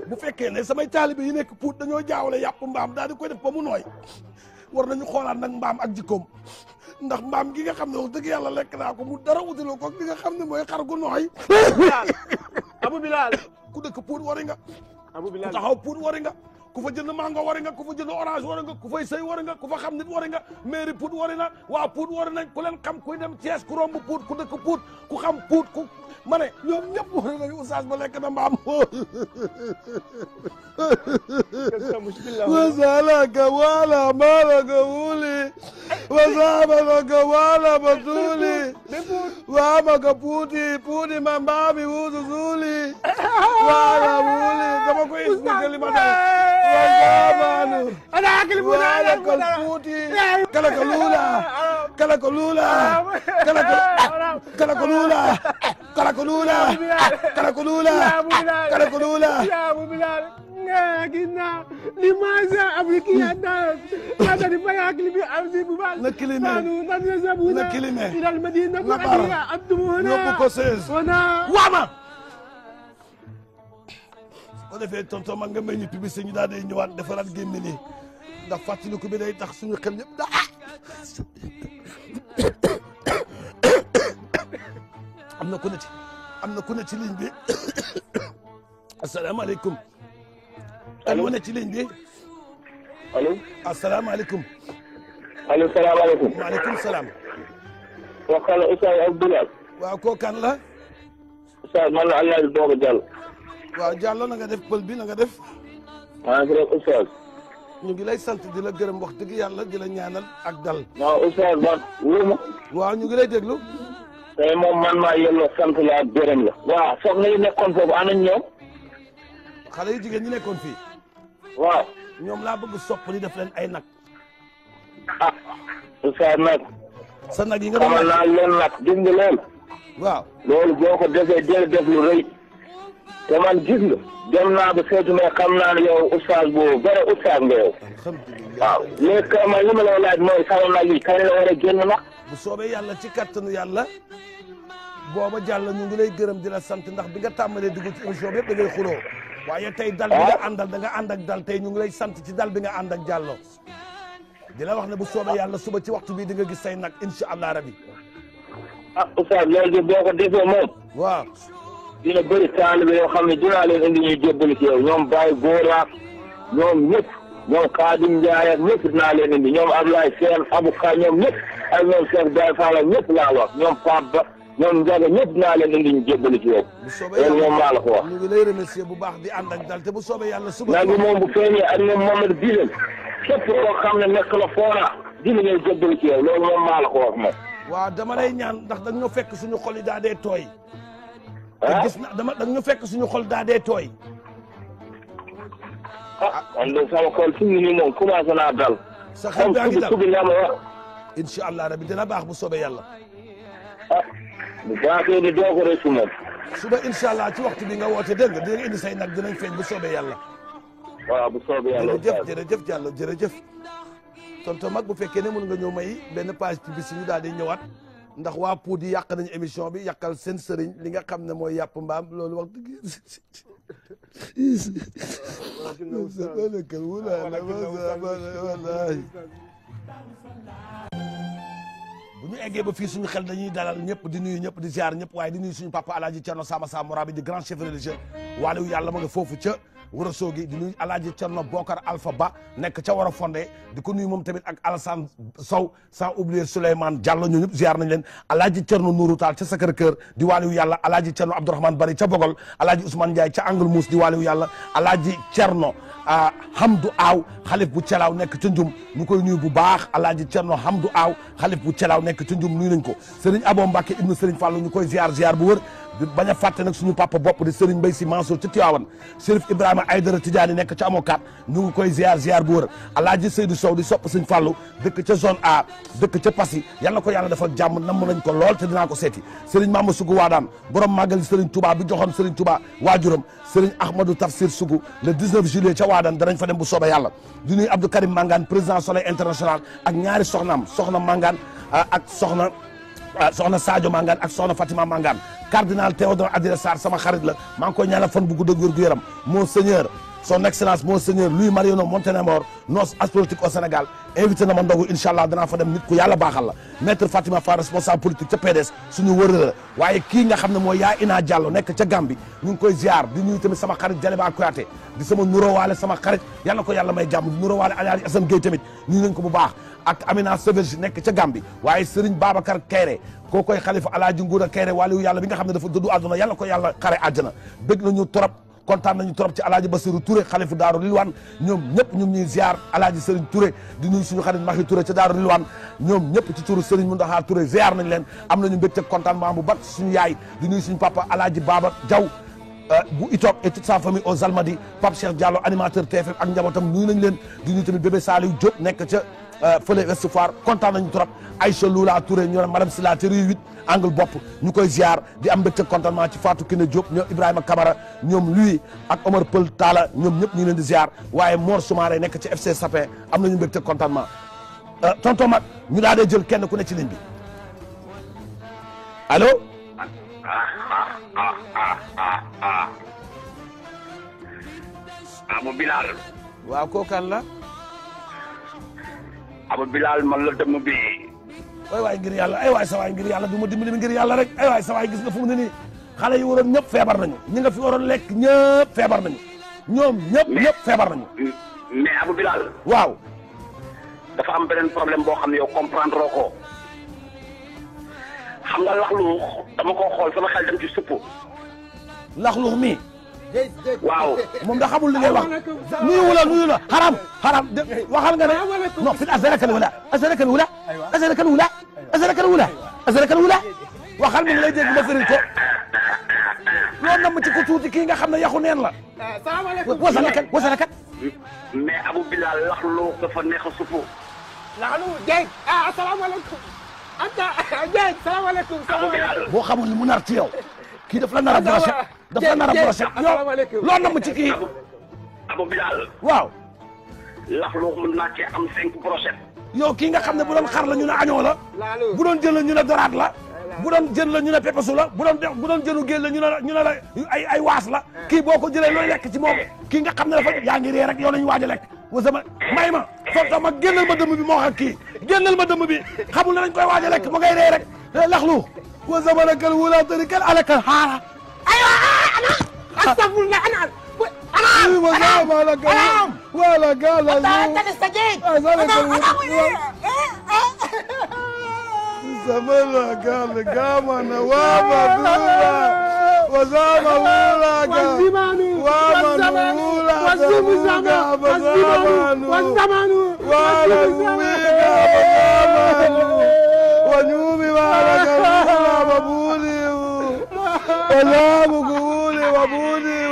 bu fekkee ne samay taalibe yi nekk Pout dañoo jaawale yàpp mbaam daal di koy def ba mu nooy war nañu xoolaat nag mbaam ak jikkoom ndax mbaam gi nga xam ne wax dëgg yàlla lekk naa ko mu dara utiloo ko gi nga xam ne mooy xar gu nooy. Abou Bilal ku dëkk Pout wari nga. Abou Bilal ku taxaw Pout wari nga. ku fa jënd mango wari nga ku fa jënd orange wari nga ku fay sëy wari nga ku fa xam nit wari nga mairie Pout wari na waa Pout wari nañ ku leen xam kuy dem Thiès ku romb Pout ku dëkk Pout ku xam Pout ku ma ne ñoom ñëpp wari nañu oustaz ba lekk na mbaam wasalaka wala malaka wuli wasabalaka wala batuli wamaka puuti ma mbaami wuutu suuli wala wuli dama ko expliqué li ma def wasamanu wala kal puuti kala ko luula kala ko luula kala ko luula kala ko luula kala ko luula kala ko luula Gina limaza abikiana hada ni baya klibi amzi bubal nakilime nakilime ila almadina nabara abdumuna yóbbu ko 16 wana waama ko defee tonton ma nga may ñu publicité ñu daal di ñëwaat defaraat gémmi nii ndax fàttaliku bi day tax suñu xel yëpp da am na ku ne ci ligne bi asalaamaaleykum kan moo ne ci ligne bi allo asalaamaaleykum allo salaamaaleykum maaleykum salaam waxal Oustaz Abdoulaye waaw koo kan la Oustaz man la Alaaji Doogo Diallo waaw Diallo na nga def pël bi na nga def maa ngi rek Oustaz ñu ngi lay sant di la gërëm wax dëgg yàlla di la ñaanal ak dal waaw Oustaz man wóoma waaw ñu ngi lay déglu tey moom man maa yelloo sant la ak gërëm la waaw soxna yi nekkoon foofu anañ ñoom xale yu jigéen ñi nekkoon fii waaw ñoom laa bëgg soppali def leen ay nag ah Oustaz nag sa nag yi nga doon xamal naa leen nag gis nga loolu waaw loolu boo ko defee jël def lu rëy te man gis nga dem naa ba seetu mais xam naa ne yow Oustaz boobu bare Oustaz nga yow alhamdulilah waaw léegi man li ma la laaj mooy sama nag yi kañ la war a génn nag bu soobee yàlla ci kattanu yàlla booba jàll ñu ngi lay gërëm di la sant ndax bi nga tàmbalee dugg ci émission bi yëpp da ngay xuloo waaye tey dal bi nga àndal da nga ànd ak dal tey ñu ngi lay sant ci dal bi nga ànd ak jàllo di la wax ne bu soobee yàlla suba ci waxtu bii di nga gis say nag incha allah rabi ah Oustaz loolu de boo ko defee moom waaw dina bëri taalibe yoo xam ne dinaa leen indi ñuy jébbali ci yow ñoom Baye Góora ñoom ñëpp ñoom Khadim Ndiaye ak ñëpp dinaa leen indi ñoom Ablaye Sène Abouka ñoom ñëpp ak ñoom Cheikh Baye Fall ak ñëpp laa wax ñoom Pape Ba ñoom Ndiaga ñëpp dinaa leen indi ñu jébbali ci yow. bu soobee loolu yàlla moom maa la ko wax. ñu ngi lay remercier bu baax di ànd ak dal te bu soobee yàlla suba. nag bi moom bu feeñee ak ñoom Mohamed Bilal képp koo xam ne nekk la foora dina ñëw jébbali ci yow loolu moom maa la ko wax moom. waaw dama lay ñaan ndax dañ ñu fekk suñu xol yi daa dee tooy. te gis na dañ ñu fekk suñu xol daa dee tooy. man de sama xol fi mu nii moom commencé naa dal. sa xel daa ngi dal tubi la ma wax. incha allah rabi dina baax bu soobee yàlla. bu baaxee ni doo ko rëccu moom. suba incha allah ci waxtu bi nga woote dégg nga dinañ indi say nag dinañ feeñ bu soobee yàlla. waaw bu soobee yàlla. jërëjëf Diallo jërëjëf. tonton mag bu fekkee ne mën nga ñëw may benn page publicité ñu daal di ñëwaat ndax waa Pout yi yàq nañu émission bi yàqal seen sëriñ li nga xam ne mooy yàpp mbaam loolu wax dëgg bu ñu eggee ba fii suñu xel dañuy dalal ñëpp di nuyu ñëpp di ziar ñëpp waaye di nuyu suñu papa alaaji Cerno Sama Sama Morabi di grand chef religieux waaliwu yàlla ma nga foofu ca Wuro Sogi di nuyu alaaji Cerno Bokar Alpha Ba nekk ca war a fondé di ko nuyu moom tamit ak Alassane Sow sans oublier Souleymane Diallo ñoo ñëpp ziar nañ leen alaaji Cerno Nourou Tall ca Sacré-Cœur di waaliwu yàlla alaaji Cerno Abdourahmane Bari ca Bogol alaaji Ousmane Ndiaye ca Angle Mousse di waaliwu yàlla alaaji Cerno Hamdou Aw xalif bu Celaaw nekk ca Njum ñu koy nuyu bu baax alaaji Cerno Hamdou Aw xalif bu Celaaw nekk ca Njum nuyu nañ ko Serigne Abo Mbacke ibnu Serigne Fallou ñu koy ziar bu wër di bañ a fàtte nag suñu papa bopp di Serigne Mbaye Sy Mansour ca Tivaouane Chérif Ibrahima Aïdara Tidiane nekk ca Amokat ñu ngi koy ziar bu wër alaaji Seydou Sow di sopp Serigne Fallou dëkk ca zone A dëkk ca Passy yal na ko yàlla defal jàmm namm nañ ko lool te dinaa ko seeti Serigne Mama Sougou Wadane borom màggal Serigne Touba bi joxoon Serigne Touba waajuram Serigne Ahmadou Tafsir Sougou le 19 juillet ca Wadane danañ fa dem bu soobee yàlla di nuyu Abdou Karim Mangane président Soleil international ak ñaari soxnaam soxna Mangane ak soxna soxna Sadio Mangane ak soxna Fatima Mangane cardinal Théodore Adrien Sarr sama xarit la maa ngi koy ñaanal fan bu gudd ak wér gu yaram monseigneur son excellence monseigneur Louis Mariano Monténémor nos politique au Sénégal invité na ma ndogu incha allah danaa fa dem nit ku yàlla baaxal la maître Fatima Fall responsable politique ca PDS suñu wërë la waaye kii nga xam ne mooy yaa Ina Diallo nekk ca Gambie ñu ngi koy ziar di nuyu tamit sama xarit Jaleba Kouyaté di sama nuróowaale sama xarit yal na ko yàlla may jàmm di nuróowaale Alaaji Assane Gueye tamit ñu nañ ko bu baax ak Amina Severji nekk ca Gambie waaye Serigne Babacar Kayre koo koy xalifa Alaaji Nguuda Kayre wàliyu yàlla bi nga xam ne dafa dëddu àdduna yal na ko yàlla xare àjjana bëgg nañu trop kontaan nañu trop ci alaaji Basiru Touré xalifu Daaru Rilwaan ñoom ñëpp ñu ngi ñuy ziar alaaji Serigne Touré di nuyu suñu xarit Maxi Touré ca Daaru Rilwaan ñoom ñëpp ci turu Serigne Mountakha Touré ziar nañ leen am nañu mbégte contentement bu bat suñu yaay di nuyu suñu papa alaaji Baba Diaw bu Itop et toute sa famille aux Almadies Pape Cheikh Diallo animateur TFM ak njabootam nuyu nañ leen di nuyu tamit bébé Saliou Diop nekk ca fële Ouest Foire kontaan nañu trop Aïcha Loula Touré ñoo madame Sila te rue 8 angle bopp ñu koy ziar di am mbégte contentement ci Fatou Kiné Diop ñoom Ibrahima Kamara ñoom lui ak Omar Pël Talla ñoom ñëpp ñu ngi leen di ziar waaye Mor Soumaré nekk ci FC Sapin am nañu mbégte contentement tonton Mag ñu daa dee jël kenn ku ne ci ligne bi allo. Abu Bilal. waaw kooku kan la. Abu Bilal man la dëmm bi. waay ngir yàlla ay waay sa waay ngir yàlla du ma dimbali ngir yàlla rek ay waay sa waay gis nga fu mu ne nii xale yi waroon ñëpp feebar nañu ñi nga fi waroon lekk ñëpp feebar nañu ñoom ñëpp feebar nañu. mais Abu Bilal. waaw. dafa am beneen problème boo xam ne yow comprendre ko xam nga laxlu dama ko xool sama xel dem ci suppu. laxlu mi. waaw. moom da xamul li ngay wax nuyu la xaram waxal nga ne non fi azalakal wala azalakal wala azalakal wala azalakal wala azalakal wala waxal mi ngi lay dégg ma firil ko loolu nam ci ko tuuti kii nga xam ne yaxu neen la wasalakat mais Abu Bilal laxlu dafa neex a suppu. laxlu Dieng asalaamaaleykum anta Dieng salaamaaleykum boo xamul ni mu nar ci yow kii daf la nar a broché dafa nar a broché yow loolu nam ci kii Abu Bilal. waaw laxlu mën naa cee am 5 brochettes. yow kii nga xam ne bu doon xar la ñu ne añoo la bu doon jën la ñu ne doraat la bu doon jën la ñu ne pepesu la bu doon jënu géej la ñu ne la ay waas la kii boo ko jëlee looy lekk ci moom kii nga xam ne dafa yaa ngi ree rek yow la ñu waaj a lekk wasama may ma soo ma génnal ma dëmm bi moo xam kii génnal ma dëmm bi xamul ne dañ koy waaj a lekk ma ngay ree rek laxlu wasama nakal wulaatari kal alakal xaara aywa ana astafurlah ana wasama nakal wala gala Samela gal gamana wa madula wa zamula gal wa manula wa zamanu wa wa nyumi wa gal wa buli wa lamu guli wa buli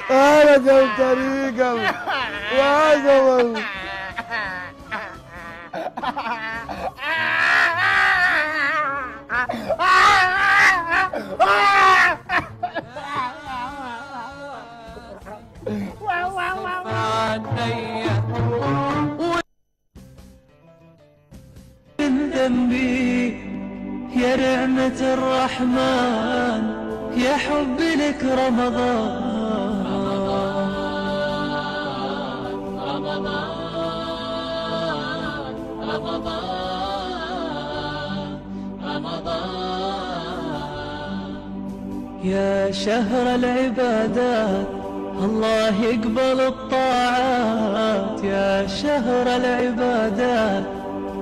ala gal tariqal wa zaman من ذنبي يا نعمة الرحمن يا حب لك يا شهر العبادات الله يقبل الطاعات يا شهر العبادات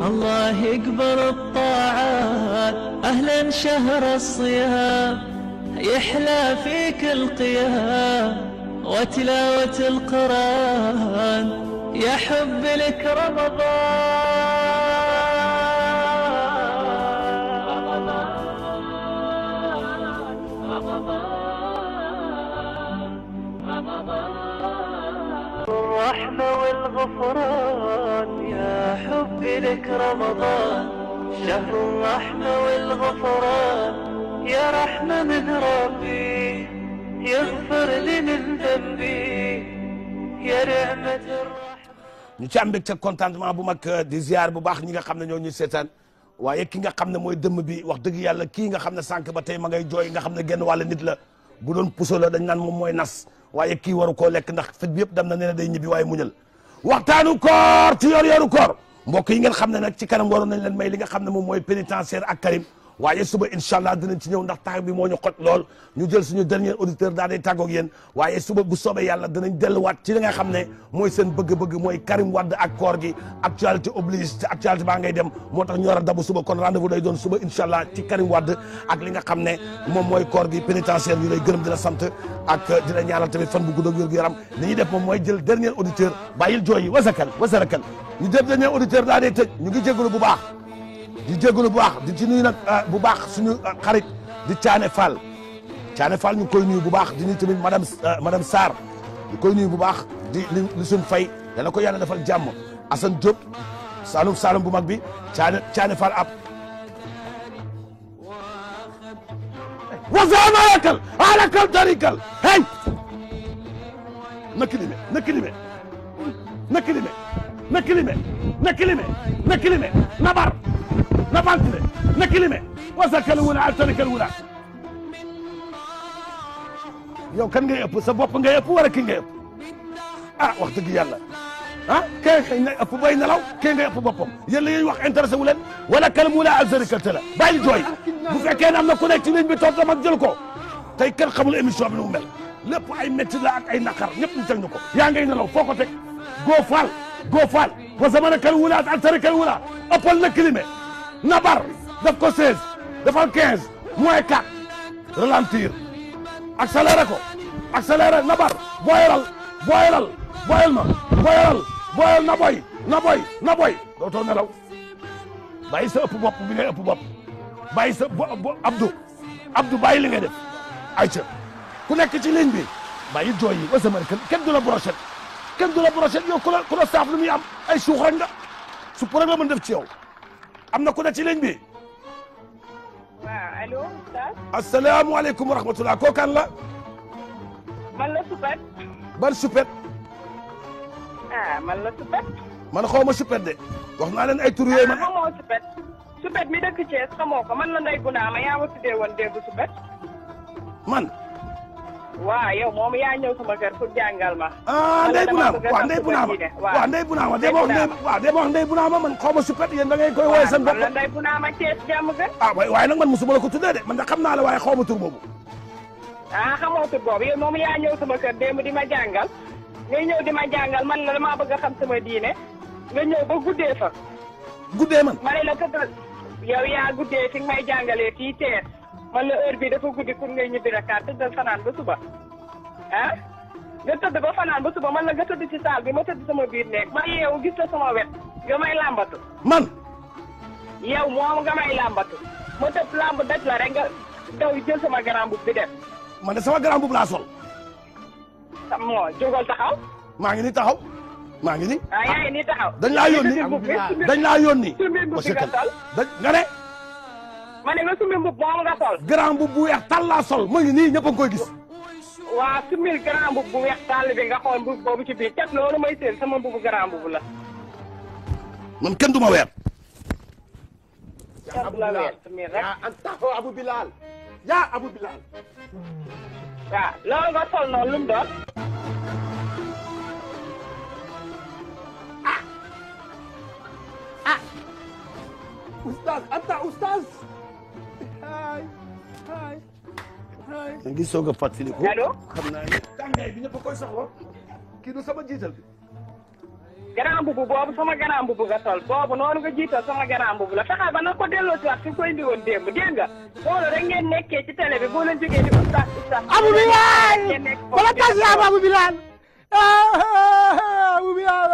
الله يقبل الطاعات أهلا شهر الصيام يحلى فيك القيام وتلاوة القرآن يا حب لك الرحمة والغفران يا حبي لك رمضان شهر الرحمة والغفران يا رحمة من ربي يغفر لي من ذنبي يا نعمة الرحمة ñu ci am mbégte contentement bu mag di ziar bu baax ñi nga xam ne ñoo ñuy seetaan waaye ki nga xam ne mooy dëmm bi wax dëgg yàlla kii nga xam ne sànq ba tey ma ngay jooy nga xam ne genn wàll nit la bu doon puso la dañ naan moom mooy nas waaye kii waru koo lekk ndax fit bi yëpp dem na nee na day ñibbi waaye muñal waxtaanu koor ci yor-yoru koor mbokk yi ngeen xam ne nag ci kanam waroon nañ leen may li nga xam ne moom mooy pénitentiaire ak Karim waaye suba incha allah dinañ ci ñëw ndax tax bi moo ñu xoj lool ñu jël suñu dernier auditeur daal day tàggoog yéen waaye suba bu soobee yàlla dinañ delluwaat ci li nga xam ne mooy seen bëgg-bëgg mooy Karim Wade ak koor gi actualité oblige te actualité baa ngay dem moo tax ñu war a dabu suba kon rendez-vous day doon suba incha allah ci Karim Wade ak li nga xam ne moom mooy koor gi pénitentiaire ñu lay gërëm di la sant ak di la ñaanal tamit fan bu gudd ak wér gu yaram li ñuy def moom mooy jël dernier auditeur bàyyil jooy yi wasarakal ñu jël dernier auditeur daal day tëj ñu ngi jégalu bu baax di jégalu bu baax di ci nuyu nag bu baax suñu xarit di Thiané Fall ñu ngi koy nuyu bu baax di nuyu tamit madame Sarr ñu koy nuyu bu baax di li suñ fay dana ko yàlla defal jàmm Assane Diop Saloum bu mag bi Thiané Fall ab wasama alakal tarikal hey na kilime nabar na bantile na kilime wasakal wula al tarikal wula yow kan ngay ëpp sa bopp ngay ëpp wala ki ngay ëpp ah wax dëgg yàlla ah kee xëy na ëpp bay nelaw kee ngay ëpp boppam yéen la ñuy wax intéressé wu leen wala kal wula al tarikal te la bàyyi jooy bu fekkee ne am na ku nekk ci ligne bi toog tam ak jël ko tey kenn xamul émission bi nu mu mel lépp ay métti la ak ay naqar ñëpp ñu teg ñu ko yaa ngay nelaw foo ko teg goo faal wa zamana kal wula al tarikal wula ëppal na kilime nabar daf ko 16 defal 15 moins 4 ralentir accéléré nabar boyal na boy dootoo nelaw bàyyi sa ëpp bopp bi ngay ëpp bopp bàyyi sa Abdou bàyyi li ngay def ayca ku nekk ci ligne bi bàyyi jooy yi wa zamana kenn du la brochette yow ku la saaf lu muy am ay suux rek nga su rek la mën def ci yow am na ku ne ci ligne bi. waaw allo Oustaz. asalaamualeykum wa rahmatulah kooku kan la. man la Supet. ban Supet. man la Supet. man xaw ma Supet de. wax naa leen ay tur yooyu man. xamoo Supet. Supet mi dëkk Thiès xamoo ko man la Ndeye Bounama yaa ma tuddee woon démb Supet. man. waaw yow moom yaa ñëw sama kër pour jàngal ma. Ndeye Bounama waaw Ndeye Bounama waaw Ndeye Bounama de ma wax Ndeye Bounama man xaw ma Supet yéen da ngay koy woowee seen bopp. man la Ndeye Bounama Thiès jàmm gën. waaye nag man mosuma la ko tuddee de man da xam naa la waaye xaw ma tur boobu. xamoo tur boobu yow moom yaa ñëw sama kër démb di ma jàngal ngay ñëw di ma jàngal man la damaa bëgg a xam sama diine nga ñëw ba guddee fa. guddee man. ma ne la tëddal yow yaa guddee fi nga may jàngalee fii Thiès. man la heure bi dafa guddi pour ngay ñibbi Dakar tëddal fanaan ba suba nga tëdd ba fanaan ba suba man la nga tëdd ci saal bi ma tëdd sama biir nekk ma yeewu gis la sama wet nga may làmbatu man yow moom nga may làmbatu ma tëb làmb daj la rek nga daw jël sama grand boubou bi def man de sama grand boubou laa sol moo jógal taxaw maa ngi ni taxaw maa ngi ni yaa ngi nii taxaw dañ laa yónni sumbi mbub bi nga sol nga ne ma ne nga sumbi mbub moom nga sol grand boubou bu weex tal laa sol mu ngi nii ñëpp a ngi koy gis waaw summil grand boubou bu weex tàll bi nga xool mbubb boobu ci biir cat loolu may seen sama mbubu grand boubou la man kenn du ma weer cat la weer sumil rek Abu Bilal yaa Abu Bilal waaw loolu nga sol noonu lu mu doon Oustaz anta Oustaz ñu ngi soog a fàttaliku. allo. xam naa ne tàngaay bi ñëpp a koy soxla kii du sama jiital bi. grand boubou boobu sama grand boubou nga sol boobu noonu nga jiital sama grand boubou la fexeel ba na ko delloo si waat fi nga koy indi woon démb dégg nga loolu rek ngeen nekkee ci télé bi boo leen jógee di Oustaz. Abu Bilal wala tas yaa Abu Bilal Abu Bilal